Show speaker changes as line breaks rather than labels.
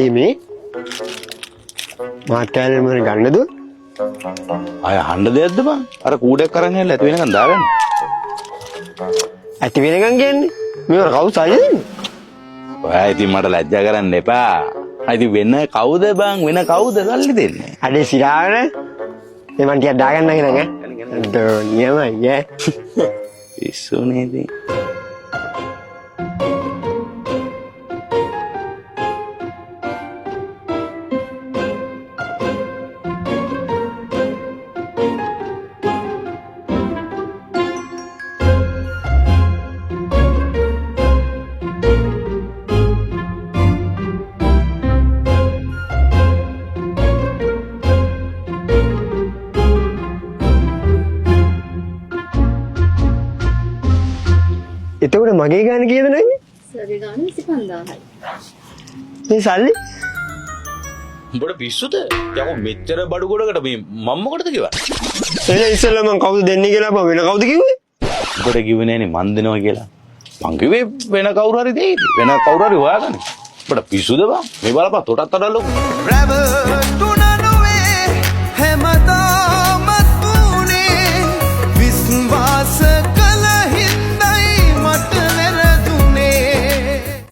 ඒ මේ මාත් කෑල්ල මොන ගන්නද?
ආය අහන්න දෙයක්ද බං? අර කූඩයක් අරන් ඇවිල්ලා ඇති වෙනකන් දාගන්න.
ඇති වෙනකන් කියන්නේ මේවට කවුද සල්ලි දෙන්නේ?
ඔයා ඉතින් මට ලැජ්ජා කරන්න එපා. ආ ඉතින් වෙන කවුද බං, වෙන කවුද සල්ලි දෙන්නේ?
අඩේ සිරාවන මේ මං ටිකක් දාගන්න නේද ඈ? දෝ නියමයි ඈ.
පිස්සු නේද?
එතකොට මගේ ගාන කීයද නංගි?
සර්ගේ ගාන 25,000යි.
මේ සල්ලි?
උඹට පිස්සුද? යකෝ මෙච්චර බඩු ගොඩකට මේ මම මොකටද කිව්වා?
එහෙනම් ඉස්සෙල්ලා මං කවුද දෙන්නේ කියලා අප්පා වෙන කවුද කිව්වේ?
උඹට කිව්වේ නෑනේ මං දෙනවා කියලා. මං කිව්වේ වෙන කවුරු හරි දෙයි. වෙන කවුරු හරි හොයාගන්න. උඹට පිස්සුද බං? මේ බලපන් තොටත් වඩා ලොකු.
Rebel.